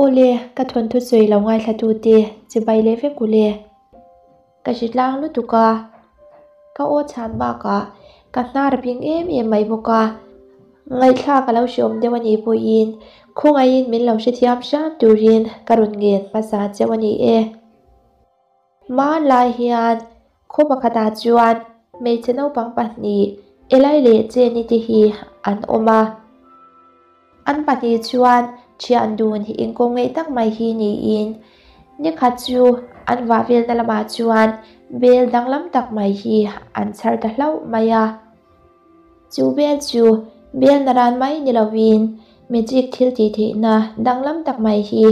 Awle, ka thawnthu sawi lo ngaithlatute chibai leh vek ule. Ka hre tlang lutuk a, ka aw chhan bakah ka hnar a ping em em mai bawk a, ngaihthlak a lo hreawm deuh a nih pawhin khawngaihin min lo hrethiam hram turin ka rawn ngen hmasa cheu a ni e. Hmanlai hian khaw pakhatah chuan hmeichhe naupang pahnih Elai leh Jenny te hi an awm a. An pahnih chuan thian dun inkawm ngeih tak mai hi niin nikhat chu an vah velna lamah chuan bel danglam tak mai hi an chhar ta hlauh mai a. Chu bel chu bel naran mai ni lovin magic thil tih theihna danglam tak mai hi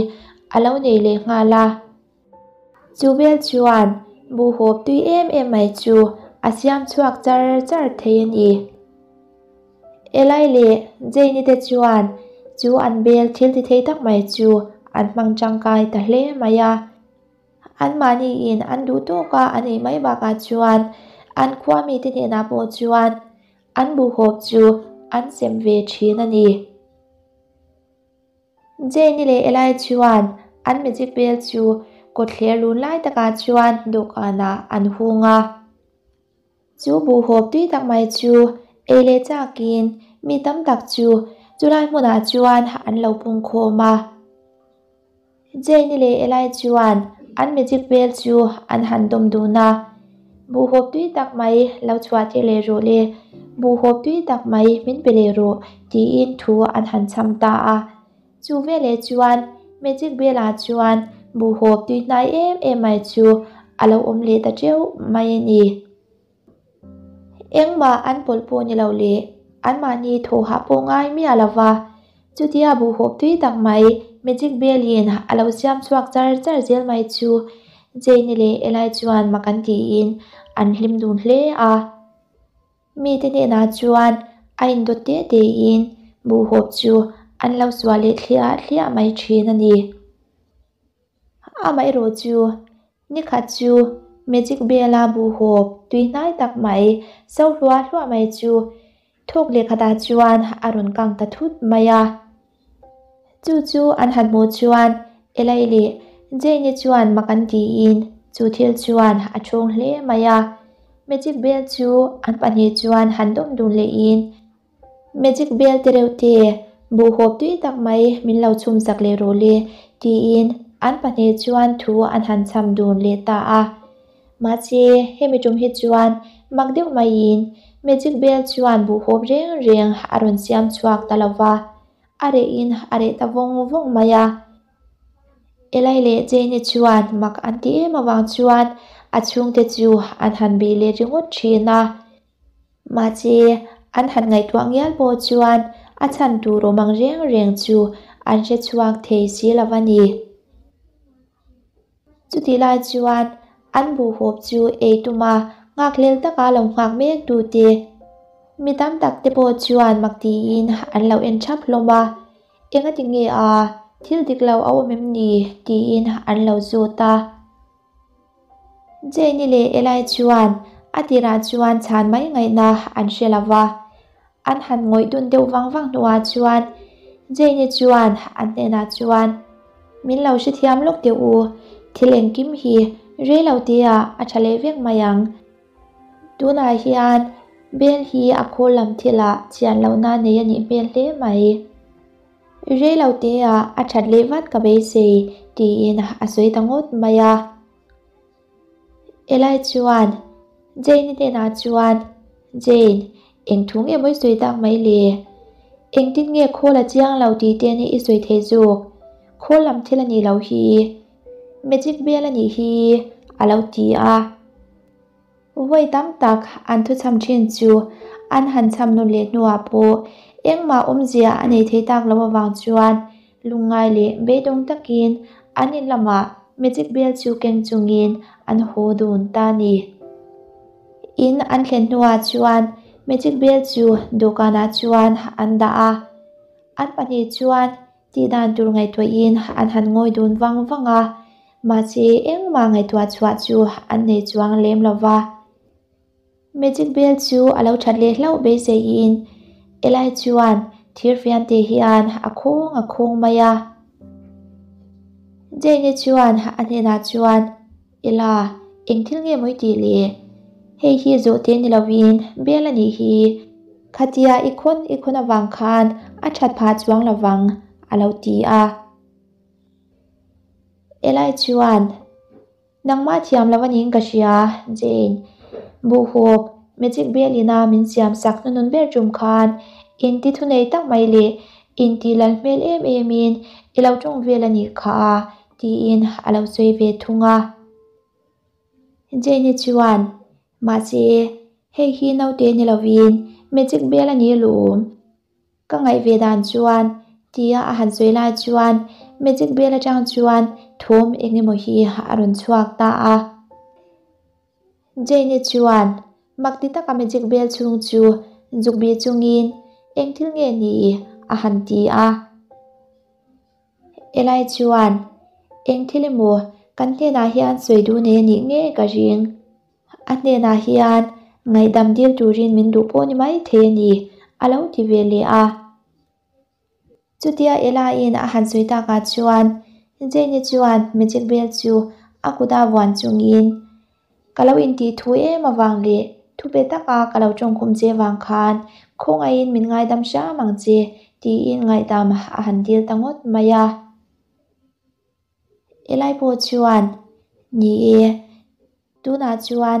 a lo nei leh nghal a. Chu vel chuan buhhawp tui em em mai chu a siam chhuak char char thei a ni. Eli leh Jane-i te chuan chu an bel thil ti thei tak mai chu an hmang tangkai ta hle mai a. Anmahniin an duh tawk a an ei mai bakah chuan an khua mite hnenah pawh chuan an buhhawp chu an sem ve thin a ni. Jane-i leh Eli chuan an magic bell chu kawtthler lun lai takah chuan dawhkanah an hung a. Chu buhhawp tui tak mai chu ei leh chakin mi tam tak chu chulai hmunah chuan an lo pungkhawm a. Jane-i leh Eli chuan an magic bell chu an han dawm dun a. Buhhawp tui tak mai lo chhuah tir leh rawh le, buhhawp tui tak mai min pe leh rawh tiin thu an han chham ta a. Chu veleh chuan Magic Bell-ah chuan buhhawp tui hnai em em mai chu a lo awm leh ta teuh mai a ni. Engmah an pawlh pawh ni lo leh anmahni thawhah pawh ngai miah lo va, chutia buhhawp tui tak mai Magic Bell-in a lo siam chhuak char char zel mai chu Jane-i leh Eli chuan mak an tiin an hlim dun hle a. Mite hnenah chuan a indawt te tein buhhawp chu an lo suah leh thliah thliah mai thin a ni. Amaherawh chu Nikhat chu Magic Bell-a buhhawp tui hnai tak mai, so hluah hluah mai chu thawk leh khatah chuan a rawn kang ta thut mai a. Chu chu an han hmuh chuan Elai leh Jane-i chuan mak an tiin chu thil chuan a thawng hle mai a. Magic Bell chu an pahnih chuan han dawm dun lehin Magic bel te reuh te, buhhawp tui tak mai min lo chhum zak leh rawh le, tiin an pahnih chuan thu an han chham dun leh ta a. Mahse, hemi tum hi chuan mak deuh maiin Magic bel chuan buhhawp reng reng a rawn siam chhuak ta lo va, a rehin a reh ta vawng vawng mai a. Eli leh Jane-i chuan mak an ti em avang chuan a chhungte chu an han bih leh ringawt thin a. Mahse, an han ngaihtuah ngial pawh chuan a chhan tur awm ang reng reng chu an hre chhuak thei si lo a ni. Chutih lai chuan an buhhawp chu ei tuma nghakhlel taka lo nghak mek tute mi tam tak te pawh chuan mak tiin an lo en thap hlawm a, engati nge a thil dik lo a awm em ni tiin an lo zawt a. Jane-i leh Eli chuan a tirah chuan chhan mai ngaihna an hre lo va, an han ngawih dun deuh vang vang hnuah chuan Jane-i chuan an hnenah chuan, Min lo hrethiam lawk teh u, thil engkim hi rei lo teah a tha leh vek mai ang. Tunah hian Bell hi a khawl lam thilah chian lohna nei a nih hmel hle mai. Rei lo te ah a that leh vat ka beisei tiin a sawi ta ngawt mai a. Eli chuan Jane-i hnenah chuan, Jane, eng thu nge maw i sawi tak mai le? Engtin nge khawl a chiang lo tih te nih i sawi thei zawk? Khawl lam thil a nih loh hi. Magic bell a nih hi a lo ti a. Vawi tam tak an thuchham thin chu an han chham nawn leh hnuah pawh engmah awmzia a nei thei tak loh avang chuan lungngai leh beidawng takin an in lamah magic bell chu keng chungin an haw dun ta a ni. In an thlen hnuah chuan magic bell chu dawhkanah chuan an dah a, an pahnih chuan Tih dan tur ngaihtuahin an han ngawi dun vang vang a, mahse engmah ngaihtuah chhuah chu an nei chuang lem lo va. Magic Bell chu a lo that leh hlauh beiseiin Eli chuan thir fian te hian a khawng a khawng mai a. Jane-i chuan a hnenah chuan, Ela, eng thil nge maw i tih le? Hei hi zawhte ni lovin bel a nih hi. Khatia i khawn i khawn avang khan a that phah chuang lovang, a lo ti a. Eli chuan, Nangmah thiam lo a niin ka hria, Jane. Buhhawp, Magic Bell ina min siam sak hnunun ber tum khan inti thunei tak mai leh inti lal hmel em emin i lo tawng vel a nih kha a, tiin a lo sawi ve thung a. Jane-i chuan, Mahse, hei hi naute ni lovin Magic Bell a ni alawm. Ka ngaih ve dan chuan tia a han sawi lai chuan Magic Bell atang chuan thawm eng emaw hi a rawn chhuak ta a. Jane-i chuan mak ti taka Magic Bell chhung chu zuk bih chungin eng thil nge ni a han ti a. Eli chuan eng thil emaw kan hnenah hian sawi duh nei a nih nge ka ring. A hnenah hian ngaihdam dil turin min duh pawh ni mai thei a ni, a lo ti ve leh a. Chutia Ella-in a han sawi takah chuan Jane-i chuan Magic Bell chu a kuta vuan chungin, Ka lo intih thu em avang leh thu pe taka ka lo tawngkhum che vang khan khawngaihin min ngaidam hram ang che, tiin ngaihdam a han dil ta ngawt mai a. Elai pawh chuan, Ni e, tunah chuan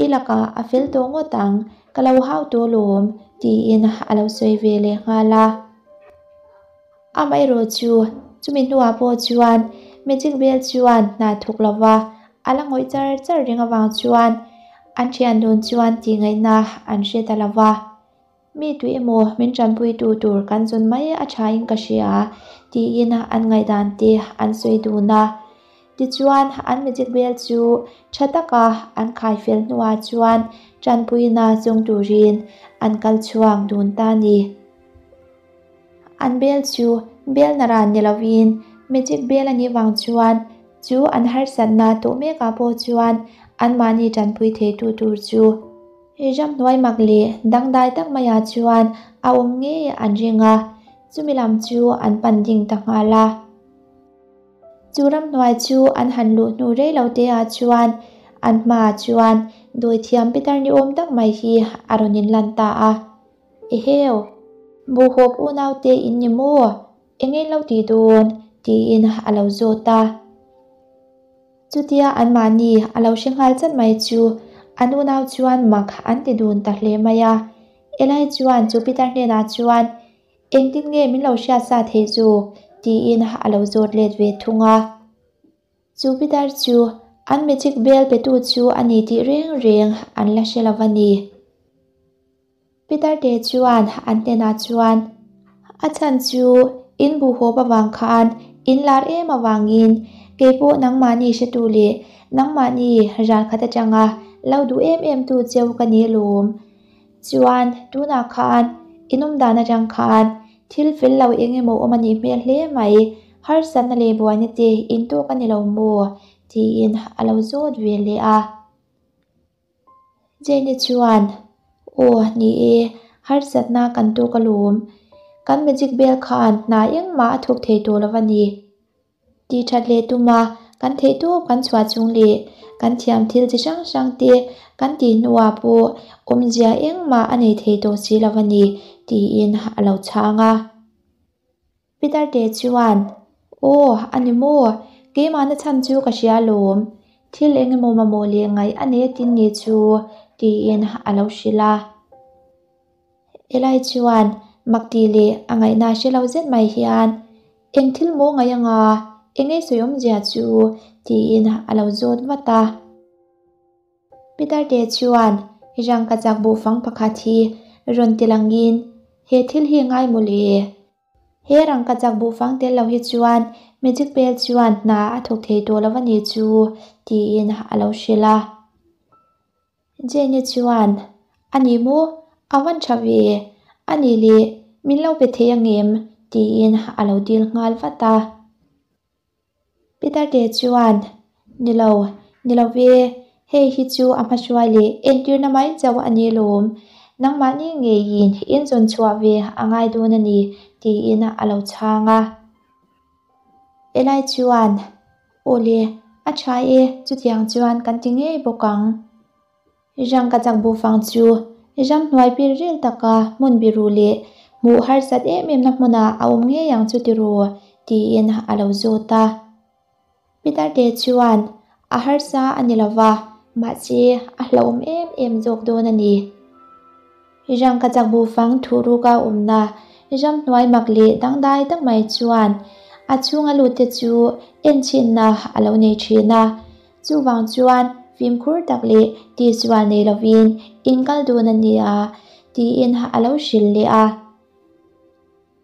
i lakah a fel tawh ngawt ang, ka lo hau tawh lawm, tiin a lo sawi ve leh nghal a. Amaherawh chu, chumi hnuah pawh chuan Magic Bell chuan hna thawk lova a la ngawih char char reng avang chuan an thian dun chuan tihngaihna an hre ta lova. Mi tui emaw min tanpuitu tur kan zawn mai a thain ka hria tiin an ngaihdan te an sawi dun a. Tichuan an magic bel chu tha taka an khai fel hnuah chuan tanpuina zawng turin an kal chhuak dun ta a ni. An bel chu bel naran ni lovin magic bel a nih vang chuan chu an harsatna tawh mekah pawh chuan anmahni tanpui theitu tur chu Ramhnuai mak leh dangdai tak maiah chuan a awm ngei an ring a, chumi lam chu an pan ding ta nghal a. Chu ramhnuai chu an han luh hnu rei lo te ah chuan an hmaah chuan dawithiam pitar ni awm tak mai hi a rawn inlan ta a. Eheu! Buhhawp unaute in ni maw? Eng eng lo tih dawn? tiin a lo zawt a. Chutia anmahni a lo hre nghal chat mai chu an unau chuan mak an ti dun ta hle mai a. Eli chuan chu pitar hnenah chuan, Engtin nge min lo hriat sa theih zawk? tiin a lo zawt let ve thung a. Chu pitar chu an magic bell petu chu a ni tih reng reng an la hre lo va ni. Pitar te chuan an hnenah chuan, A chhan chu in buhhawp avang khan in lar em avangin keipawh nangmahni hretu leh nangmahni ralkhat atanga lo duh em em tu cheu ka ni alawm. Chuan tunah khan in awmdan atang khan thil fel lo eng emaw awm a nih hmel hle mai, harsatna leh buaina te in tawk a ni lo maw? tiin a lo zawt ve leh a. Jane chuan, Aw, ni e, harsatna kan tawk alawm. Kan magic bell khan hna engmah a thawk thei tawh lo a ni. Tih that leh tuma kan theihtawp kan chhuah chung leh kan thiam thil chi hrang hrang te kan tih hnuah pawh awmzia engmah a nei thei tawh si lo a ni, tiin a lo chhang a. Peter te chuan, Aw, a ni maw? Keimahna chhan chu ka hria alawm. Thil eng emaw mamawh leh ngaih a nei atin ni chu, tiin a lo hrilh a. Eli chuan mak tih leh a ngaihna hre lo zet mai hian, Eng thil maw ngaih anga, eng ei sawi awmzia chu? tiin a lo zawt vat a. Peter te chuan rangkachak buhfang pakhat hi rawn ti langin, He thil hi ngai maw le? He rangkachak buhfang tel lo hi chuan Magic Bell chuan hna a thawk thei tawh lo a ni chu, tiin a lo hrilh a. Jane-i chuan, A ni maw? A van tha ve. A ni le, min lo pe thei angem? tiin a lo dil nghal vat a. Peter te chuan, Ni lo, ni lo ve, hei hi chu a hmahruai leh entirna mai chauh a ni lawm. Nangmahni ngeiin in zawn chhuah ve a ngai dawn a ni, tiin a lo chhang a. Eli chuan, Aw le, a tha e, chutiang chuan kan ti ngei bawk ang. Rangkachak buhfang chu ramhnuai pil ril taka hmun biru leh hmuh harsat em em na hmunah a awm ngei ang chu tiru tiin a lo zawt a. Pitarte chuan a harsa a ni lova, mahse a hlauhawm em em zawk dawn a ni. Rangkachak buhfang thuhruka awmna ramhnuai mak leh dangdai tak mai chuan a chhunga lutte chu enchhinna a lo nei thin a. Chuvang chuan fimkhur tak leh tihsual nei lovin in kal dun a nia tiin a lo hrilh leh a.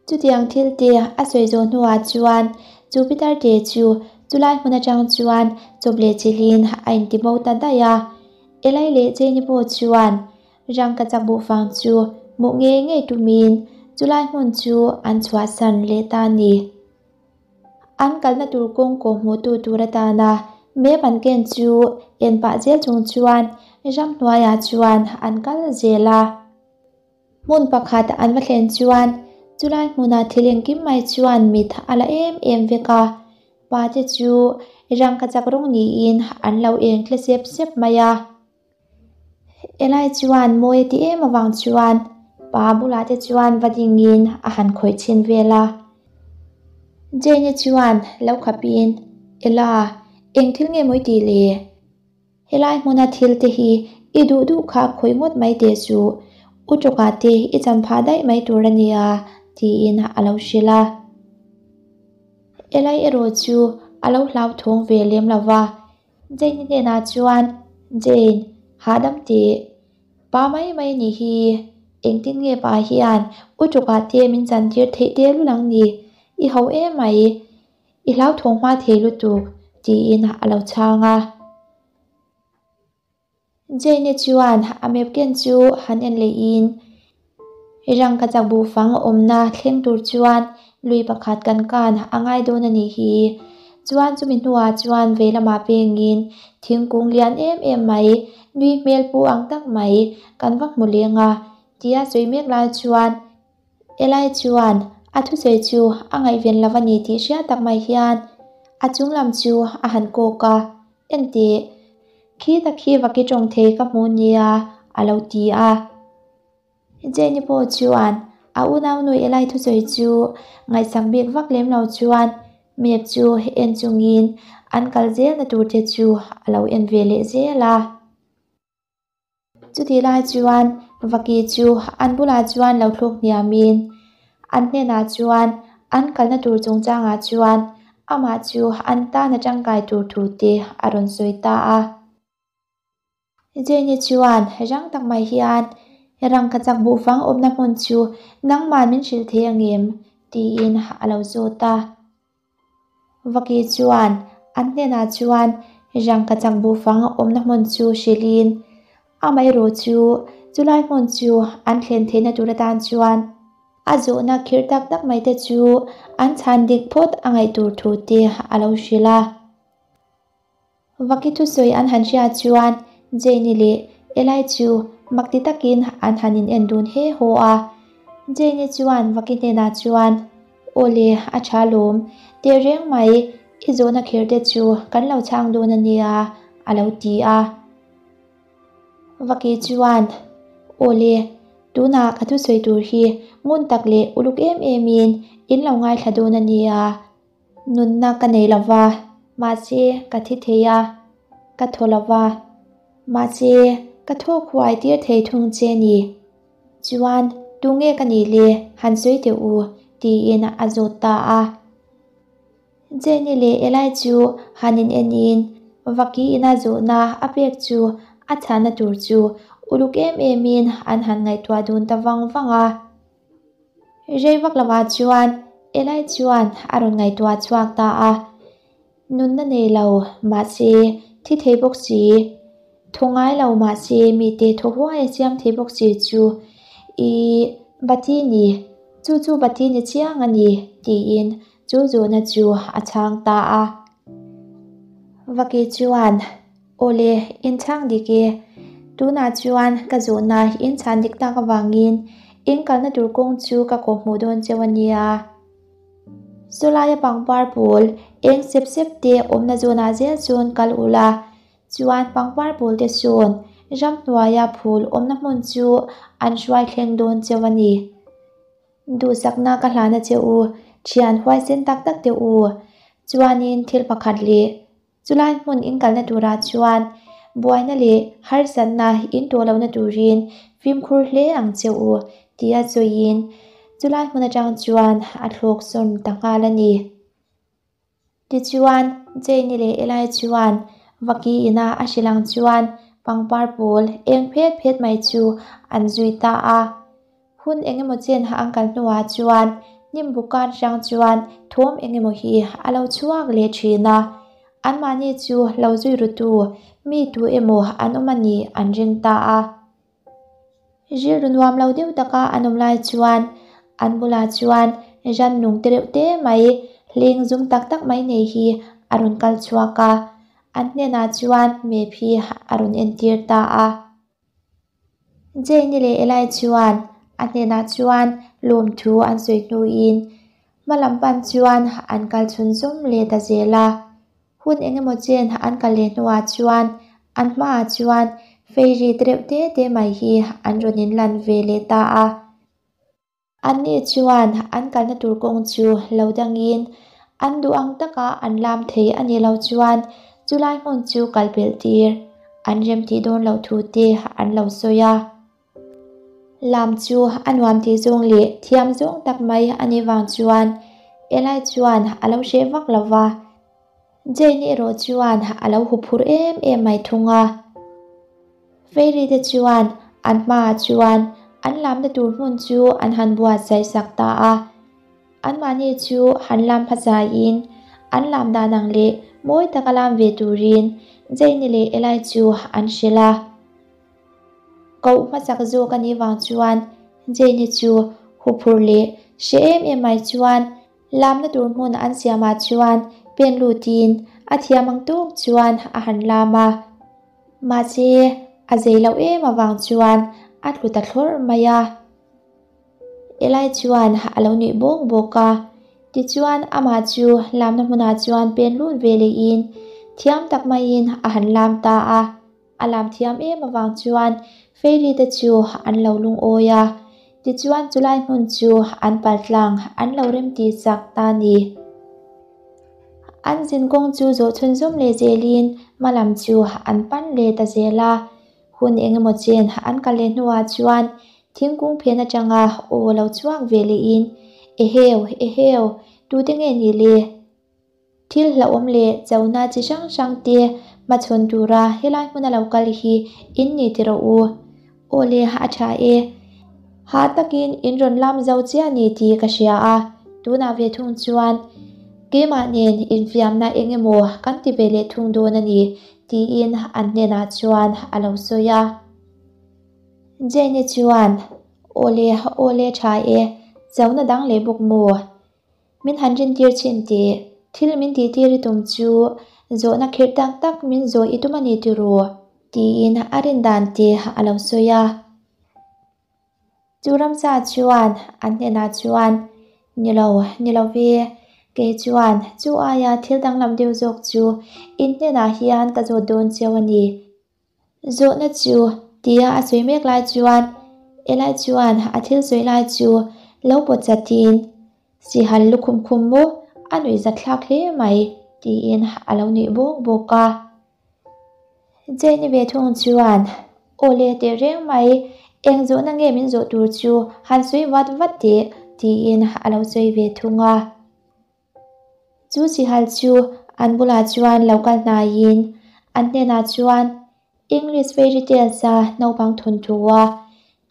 Chutiang thil te a sawi zawh hnuah chuan chu pitar te chu chulai hmun atang chuan chawp leh chilhin a inti bo ta daih a. Elai leh Jane-i pawh chuan rangkachak buhfang chu hmuh ngei ngei tumin chulai hmun chu an chhuahsan leh ta a ni. An kalna tur kawng kawh hmuhtu tur atana map an ken chu en pah zel chung chuan ramhnuaiah chuan an kal zel a. Hmun pakhat an va thlen chuan chulai hmuna thil engkim mai chuan mit a la em em vek a, pa te chu rangkachak rawng niin an lo eng tle sep sep mai a. Elai chuan mawi a ti em avang chuan pa bulah te chuan va dingin a han khawih chhin vel a. Jane-i chuan lo khapin, Ela, eng thil nge mawi tih le? Helai hmuna thil te hi i duh duh kha khawih ngawt mai teh suh, u tawkah te i chan phah daih mai tur a nia, tiin a lo hrilh a. Elai erawh chu a lo hlauthawng ve lem lo va. Jane-i hnenah chuan, Jane, hahdam teh. Pa mai mai a nih hi. Engtin nge pa hian u tawkah te min chantir theih te lul ang ni? I ho em mai. I hlauthawng hma thei lutuk, tiin a lo chhang a. Jane-i chuan a map ken chu han en lehin, Rangkachak buhfang awmna thleng tur chuan lui pakhat kan kan a ngai dawn a nih hi. Chuan chumi hnuah chuan vei lamah pengin thingkung lian em em mai, nui hmel pu ang tak mai kan va hmu leng a, tia sawi mek lai chuan Elai chuan a thusawi chu a ngaihven lo a ni tih hriat tak mai hian a chung lam chu a han kawk a, Enteh, khi tak hi vaki tawng thei ka hmu nia, a lo ti a. Jenny pawh chuan a unaunu Elai thusawi chu ngaihsak bik vak lem lo chuan map chu en chungin an kal zelna tur te chu a lo en ve leh zel a. Chutih lai chuan Vaki chu an bulah chuan lo thluk hniamin an hnenah chuan an kalna tur chungchangah chuan amah chu an tan a tangkai tur thu te a rawn sawi ta a. Jenny chuan rang tak mai hian rangkachak buhfang awmna hmun chu nangmah min hrilh thei angem? tiin a lo zawt a. Vaki chuan an hnenah chuan rangkachak buhfang awmna hmun chu hrilhin amaherawh chu chulai hmun chu an thlen theihna tur atan chuan a zawhna khirh tak tak mai te chu an chhan dik phawt a ngaih tur thu te a lo hrilh a. Vaki thusawi an han hriat chuan Jane-i leh Eli chu mak ti takin an han in en dun he haw a. Jane-i chuan Vaki hnenah chuan, Aw le, a tha lawm. Tehreng mai, i zawhna kher te chu kan lo chhang dawn a nia, a lo ti a. Vaki chuan, Aw le, tunah ka thusawi tur hi ngun tak leh uluk em emin in lo ngaithla dawn a nia. Nunna ka nei lo va, mahse ka thi thei a, ka thaw lo va, mahse ka thawk huai tir thei thung che ni. Chuan tunge ka nih le han sawi teh u tiin a zawt ta a. Jenny leh Eli chu han in en in Vaki ina zawhna a pek chu a chhahna tur chu uluk em em in an han ngaihtuah dun ta vang vang a. Rei vak lovah chuan Eli chuan a rawn ngaihtuah chhuak ta a, Nunna nei lo mahse thi thei bawk si, thaw ngai lo mahse mite thaw huai a siam thei bawk si chu i Bati ni, chu chu Bati ni chiang a ni tiin chu zawhna chu a chhang ta a. Vaki chuan. Awle, in chhang dik e. Tunah chuan ka zawhna in chhan dik tak avangin in kalna tur kawng chu ka kawhhmuh dawn cheu a nia. Sawlaia pangpar pawl eng sep sep te awmna zawnah zel chuan kal ula, chuan pangpar pawl te sawn ramhnuaia phul awmna hmun chu an hruai thleng dawn cheu a ni. Duhsakna ka hlana che u, thian huaisen tak tak te u. Chuanin thil pakhat leh Chulai hmun in kalna turah chuan buaina leh harsatna in tawh lohna turin fimkhur hle ang che u tia sawiin chulai hmun atang chuan a thlawk sawn ta nghal a ni. Tichuan, Jane-i leh Eli chuan Vaki ina a hrilh ang chuan pangpar pawl eng phet phet mai chu an zui ta a. Hun eng emaw chen ha an kal hnuah chuan hnim bu kar hrang chuan thawm eng emaw hi a lo chhuak leh thin a, anmahni chu lo zui rutu mi tu emaw an awm a nih an ring ta a. Rilru nuam lo deuh taka an awm lai chuan an bulah chuan ran nung te reuh te mai hling zum tak tak mai nei hi a rawn kal chhuak a, an hnenah chuan map hi a rawn entir ta a. Jane-i leh Eli chuan a hnenah chuan lawmthu an sawi hnuin hma lam pan chuan an kal chhun zawm leh ta zel a. Hun eng emaw chen an kal leh hnuah chuan an hmaah chuan fei ri te reuh te te mai hi an rawn inlan ve leh ta a. Anni chuan an kalna tur kawng chu lo dangin an duh ang taka an lam thei a nih loh chuan chulai hmun chu kal pelh tir an remtih dawn loh thu te an lo sawi a. Lam chu a nuam tih zawng leh thiam zawng tak mai a nih vang chuan Eli chuan a lo hreh vak lo va. Jane erawh chuan a lo huphurh em em mai thung a. Fairy te chuan an hmaah chuan an lamna tur hmun chu an han buatsaih sak ta a. Anmahni chu han lam hmasaiin an lam dan ang leh mawi taka lam ve turin Jane leh Eli chu an hrilh a. Koh hmasak zawk a nih vang chuan Jane chu huphurh leh hre em em mai chuan Lamna tur hmun an siamah chuan pen lutin a thiam ang tawk chuan a han lam a. Mahse, a zei loh em avang chuan a tlu ta thlawrh mai a. Eli chuan a lo nuih bawk bawk a. Tichuan amah chu lamna hmunah chuan pen lut ve lehin thiam tak maiin a han lam ta a. A lam thiam em avang chuan Fairy te chu an lo lungawi a, tichuan chulai hmun chu an pal tlang an lo remti chak ta ni. An zin kawng chu zawh chhunzawm leh zelin hma lam chu an pan leh ta zel a, hun eng emaw chen an kal leh hnuah chuan thingkung phen atanga aw lo chhuak ve lehin, Eheu, eheu, tute nge ni le? Thil hlauhawm leh chona chi hrang hrang te hmachhawn tura helai hmuna lo kal hi in ni ti rawh u. Aw le, a tha e. Hah takin in rawn lam zo chiah ni tih ka hria a, tunah ve thung chuan keimah nen infiamna eng emaw kan ti ve leh thung dawn a ni tiin an hnenah chuan a lo sawi a. Jane-i chuan, Aw le, aw le tha e, chona dang leh bawk maw? Min han rintir chin tih, thil min tihtir i tum chu zawhna khirh tak tak min zawh i tum a ni tiraw? tiin a rin dan te a lo sawi a. Chu ramsa chuan an hnenah chuan, Ni lo, ni lo ve, kei chuan chu aia thil danglam deuh zawk chu in hnenah hian ka zawt dawn cheu a ni. Zawhna chu tia a sawi mek lai chuan Eli chuan a thil sawi lai chu lo pawt chatin Sihal lukhum khum maw a nuih zat thlak hle mai tiin a lo nuih bawk bawk a. Jane-i ve thung chuan Aw le teh reng mai, eng zawhna nge min zawh tur chu han sawi vat vat teh tiin a lo sawi ve thung a. Chu sihal chu an bulah chuan lo kal hnaiin an hnenah chuan English Fairy Tales a naupang thawnthu-a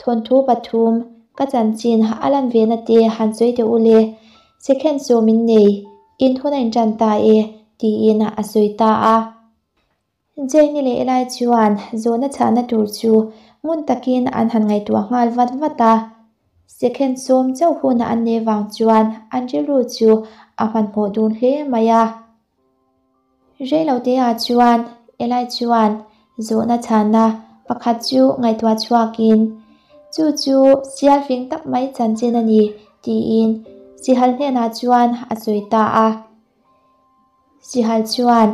thawnthu pathum ka chanchin a lan vena te han sawi teh u le, second sawm in nei, in hun a intan ta e, tiin a sawi ta a. Jane-i leh Eli chuan zawhna chhahna tur chu ngun takin an han ngaihtuah nghal vat vat a. Second sawm chauh huna an neih vang chuan an rilru chu a hmanhmawh dun hle mai a. Reiloteah chuan Eli chuan zawhna chhahna pakhat chu ngaihtuah chhuakin, Chu chu sial fing tak mai chanchin a ni, tiin Sihal hnenah chuan a sawi ta a. Sihal chuan,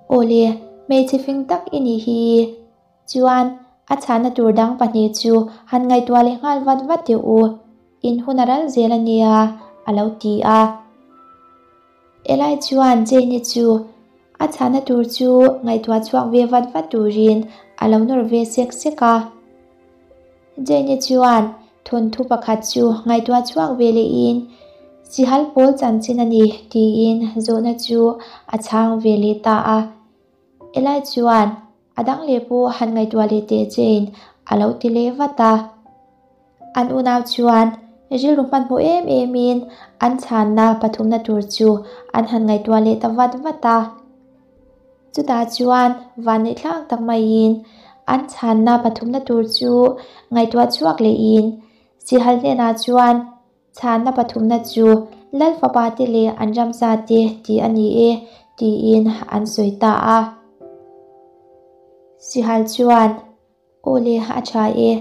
Awle, hmeichhe fing tak i nih hi. Chuan, a chhahna tur dang pahnih chu han ngaihtuah leh nghal vat vat teh u, in hun a ral zel a nia, a lo ti a. Eli chuan Jane-i chu a chhahna tur chu ngaihtuah chhuak ve vat vat turin a lo nawr ve sek sek a. Jane-i chuan thawnthu pakhat chu ngaihtuah chhuak ve lehin, Sihal pawl chanchin a ni, tiin zawhna chu a chhang ve leh ta a. Eli chuan a dang leh pawh han ngaihtuah leh teh Jane a lo ti leh vat a. An unau chuan rilru hmanhmawh em emin an chhanna pathumna tur chu an han ngaihtuah leh ta vat vat a. Chutah chuan vanneih thlak tak maiin an chhanna pathumna tur chu ngaihtuah chhuak lehin Sihal hnenah chuan chhanna pathumna chu Lal fapa te leh an ramsa te tih a ni e tiin an sawi ta a. Sihal chuan, Aw le, a tha e.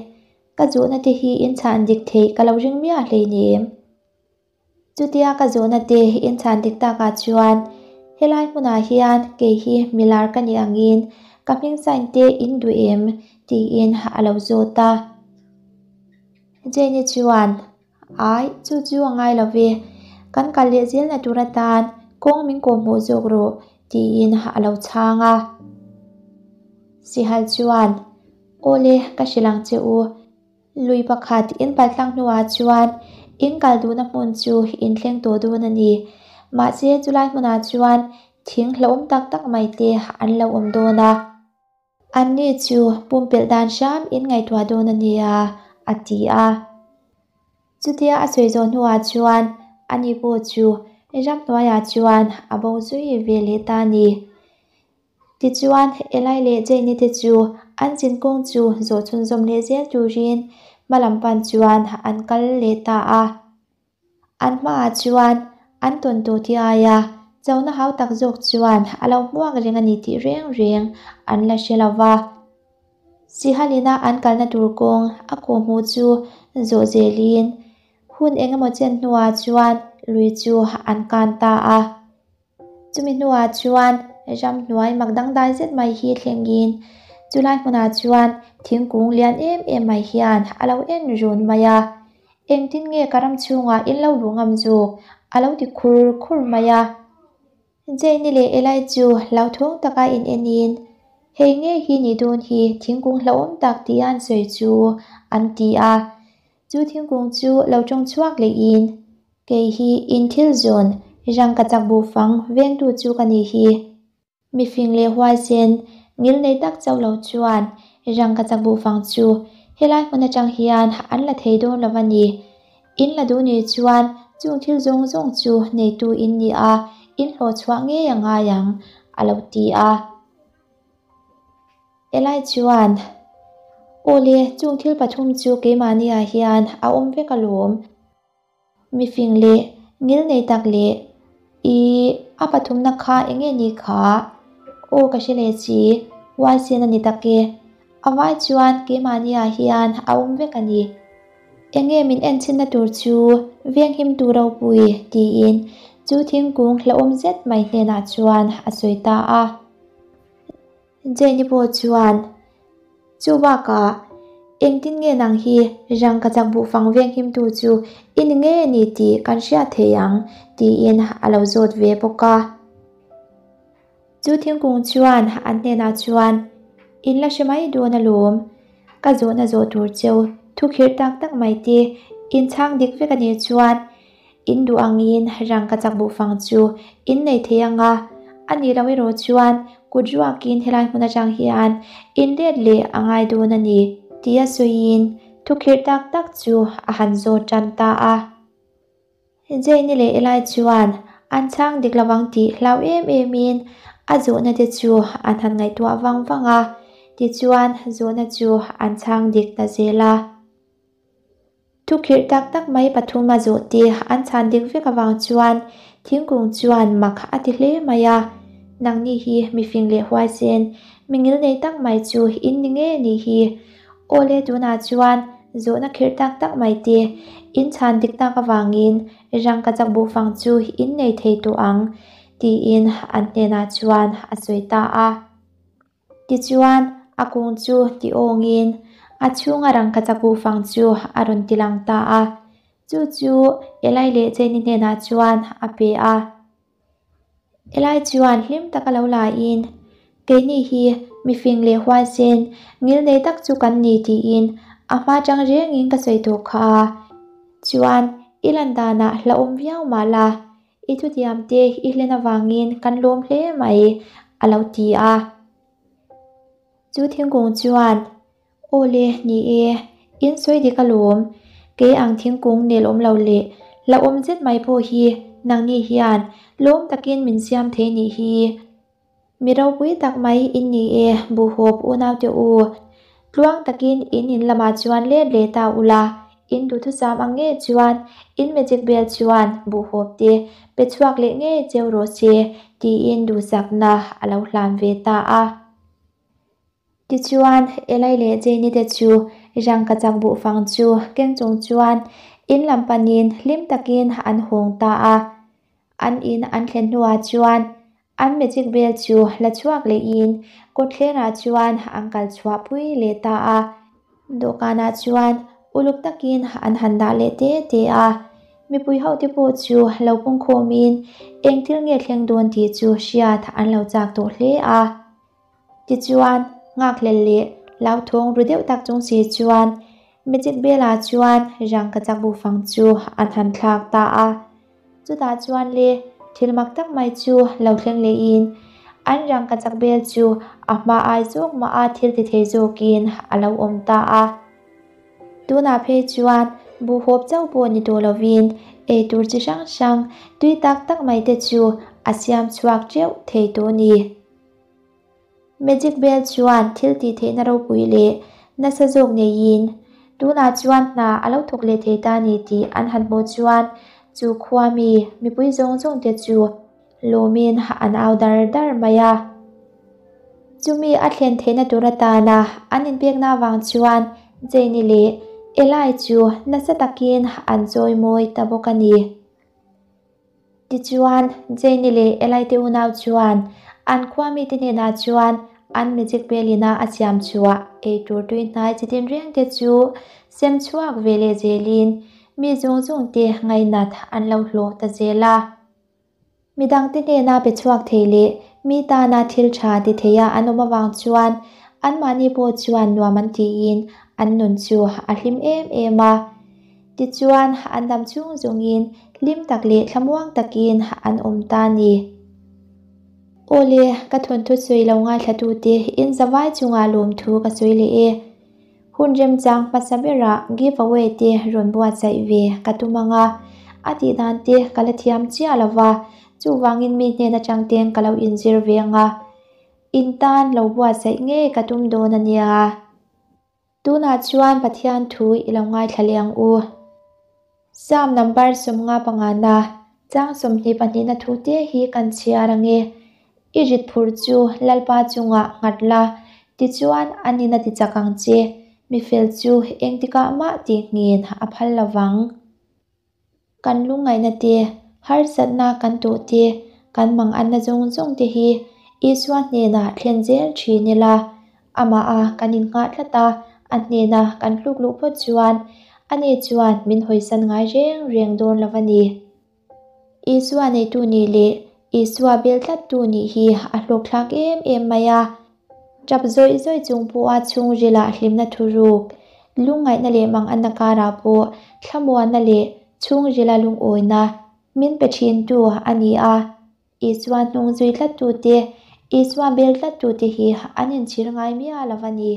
Ka zawhna te hi in chhan dik theih ka lo ring miah hleinem. Chutia ka zawhna te in chhan dik takah chuan helai hmunah hian kei hi milar ka nih angin ka hming sign te in duh em tiin a lo zawt a. Jane-i chuan, Ai, chu chu a ngai lo ve, kan kal leh zelna tur atan kawng min kawhhmuh zawk rawh tiin a lo chhang a. Sihal chuan, Awle, ka hrilh ang che u. Lui pakhat in paltlang hnuah chuan in kal duhna hmun chu in thleng tawh dawn a ni. Mahse chulai hmunah chuan thing hlauhawm tak tak mai te an lo awm dawn a. Anni chu pumpelh dan hram in ngaihtuah dawn a nia, a ti a. Chutia a sawi zawh hnuah chuan ani pawh chu ramhnuaiah chuan a bo zui ve leh ta a ni. Tichuan, Eli leh Jane-i te chu an zinkawng chu zawh chhunzawm leh zel turin hma lam pan chuan an kal leh ta a. An hmaah chuan an tawn tawh ti aia chona hau tak zawk chuan a lo hmuak reng a ni tih reng reng an la hre lo va. Sihalina an kalna tur kawng a kawhhmuh chu zawh zelin hun eng emaw chen hnuah chuan lui chu an kan ta a. Chumi hnuah chuan ramhnuai mak dangdai zet mai hi thlengin chulai hmunah chuan thingkung lian em em mai hian a lo en run mai a. Engtin nge ka ram chhungah in lo luh ngam zawk? a lo ti khur khur mai a. Jane-i leh Eli chu hlauthawng taka in enin, Hei ngei hi nih dawn hi thingkung hlauhawm tak tia an sawi chu an ti a. Chu thingkung chu lo tawng chhuak lehin, Kei hi in thil zawn, rangka chak buhfang vengtu chu ka nih hi. Mifing leh huaisen, ngil nei tak chauh lo chuan rangka chak buhfang chu helai hmun atang hian an la thei dawn lo a ni. In la duh nih chuan chung thil zawng zawng chu neitu in ni a, in hlawh chhuah ngei a ngai ang, a lo ti a. Eli chuan, Awle, chung thil pathum chu keimahniah hian a awm vek alawm. Mifing leh ngil nei tak leh i a pathumna kha eng nge ni kha? Aw ka hre leh si, huaisen a ni tak e. A vai chuan keimahniah hian a awm vek a ni. Eng nge min enchhinna tur chu venghimtu ropui tiin chu thingkung hlauhawm zet mai hnenah chuan a sawi ta a. Jenny pawh chuan, Chu bakah, engtin nge nang hi rangka chak buhfang venghimtu chu i ni ngei a ni tih kan hriat thei ang? tiin a lo zawt ve bawk a. Chu thingkung chuan an hnenah chuan, In la hre mai dawn alawm, ka zawhna zawh tur cheu thukhirh tak tak mai te in chhang dik vek a nih chuan In duh angin rangka chak buhfang chu in nei thei ang a, a nih loh erawh chuan kut ruakin helai hmun atang hian in let leh a ngai dawn a ni, tia sawiin thukhirh tak tak chu a han zawt tan ta a. Jane-i leh Eli chuan an chhang dik lovang tih hlau em emin a zawhna te chu an han ngaihtuah vang vang a, tichuan zawhna chu an chhang dik ta zel a. Thukhirh tak tak mai pathum a zawh te an chhan dik vek avang chuan thingkung chuan mak a ti hle mai a, Nangni hi mifing leh huaisen, mi ngil nei tak mai chu in ni ngei a nih hi. Awle tunah chuan Zawhna khirh tak tak mai te in chhan dik tak avangin rangkachak buhfang chu in nei thei tawh ang, tiin an hnenah chuan a sawi ta a. Tichuan, a kung chu ti awngin a chhunga rangkachak buhfang chu a rawn ti lang ta a. Chu chu Eli leh Jane-i hnenah chuan a pe a. Eli chuan hlim taka lo laiin, Keini hi mifing leh huaisen ngilnei tak chu kan ni tiin a hma chang rengin ka sawi tawh kha a. Chuan i lan danah hlauhawm viau mah la, i thutiam te i hlen avangin kan lawm hle mai, a lo ti a. Chu thingkung chuan Aw le, ni e, in sawi dik alawm. Kei ang thingkung nel awm lo leh hlauhawm zet mai pawh hi nangni hian lawm takin min siam thei nih hi. Mi ropui tak mai in ni e, buhhawp unaute u. Tluang takin in in lamah chuan let leh ta ula, in duhthusam ang ngei chuan in magic bell chuan buhhawp te pe chhuak leh ngei cheu rawh se tiin duhsakna a lo hlan ve ta a. Tichuan, Eli leh Jane-i te chu rangkachak buhfang chu keng chung chuan in lam panin hlim takin an hawng ta a. An in an thlen hnuah chuan an magic bell chu la chhuak lehin kawtthlengah chuan an kal chhuah pui leh ta a. Dawhkanah chuan uluk takin an han dah leh te te a. Mipui ho te pawh chu lo pungkhawmin eng thil nge thleng dawn tih chu hriat an lo chak tawh hle a. Tichuan, nghakhlel leh hlauthawng ru deuh tak chung si chuan Magic Bell-a chuan rangkachak bufang chu an han thlak ta a. Chutah chuan le, thil mak tak mai chu lo thleng lehin an rangkachak bel chu a hma ai zawk mah a thil ti thei zawkin a lo awm ta a. Tunah phei chuan buhhawp chauh pawh ni tawh lovin eitur chi hrang hrang tui tak tak mai te chu a siam chhuak teuh thei tawh a ni. Magic Bell chuan thil tih theihna ropui leh nasa zawk neiin tunah chuan hna a lo thawk leh thei ta ni tih an han hmuh chuan chu khua mi mipui zawng zawng te chu lawmin an au dar dar mai a. Chumi a thlen theihna tur atana an inpekna avang chuan Jane-i leh Eli chu nasa takin an chawimawi ta bawk a ni. Tichuan, Jane-i leh Eli te unau chuan an khua mite hnenah chuan an magic bell ina a siam chhuah eitur tui hnai chi tinreng te chu sem chhuak ve leh zelin mi zawng zawng te ngainat an lo hlawh ta zel a. Midangte hnena pe chhuak thei leh mi tana thil tha ti theia an awm avang chuan anmahni pawh chuan nuam an tiin an nun chu a hlim em em a. Tichuan, an dam chhung zawngin hlim tak leh thlamuang takin an awm ta a ni. Awle, ka thawnthu sawi lo ngaithlatute in zavai chungah lawmthu ka sawi leh e. Hun remchang hmasa berah give away te rawn buatsaih ve ka tum ang a, a tih dan te ka la thiam chiah lo va, chuvangin mi hnen atang ten ka lo inzir ve ang a, in tan lo buatsaih ngei ka tum dawn a nia. Tunah chuan Pathian thu i lo ngaithla leh ang u. Psalm number 55 na chang 22 na thu te hi kan chhiar ang e. I rit phur chu Lalpa chungah nghat la, tichuan a nina ti chak ang che, mi fel chu engtikah mah tih nghin a phal lo vang. Kan lungngaihna te, harsatna kan tawh te, kan manganna zawng zawng te hi Isua hnenah thlen zel thin ila, amaha kan innghah tlat a, a hnena kan hluk luh phawt chuan ani chuan min hawisan ngai reng reng dawn lo a ni. Isua neitu nih leh Isua bel tlattu nih hi a hlawkthlak em em mai a. Tap zawih zawih chung pawha chhungrilah hlimna thuruk, lungngaihna leh manganna karah pawh thlamuanna leh chhungrila lungawina min pe thintu a ni a. Isua hnung zui tlattute, Isua bel tlattute hi an inchhir ngai miah lo a ni.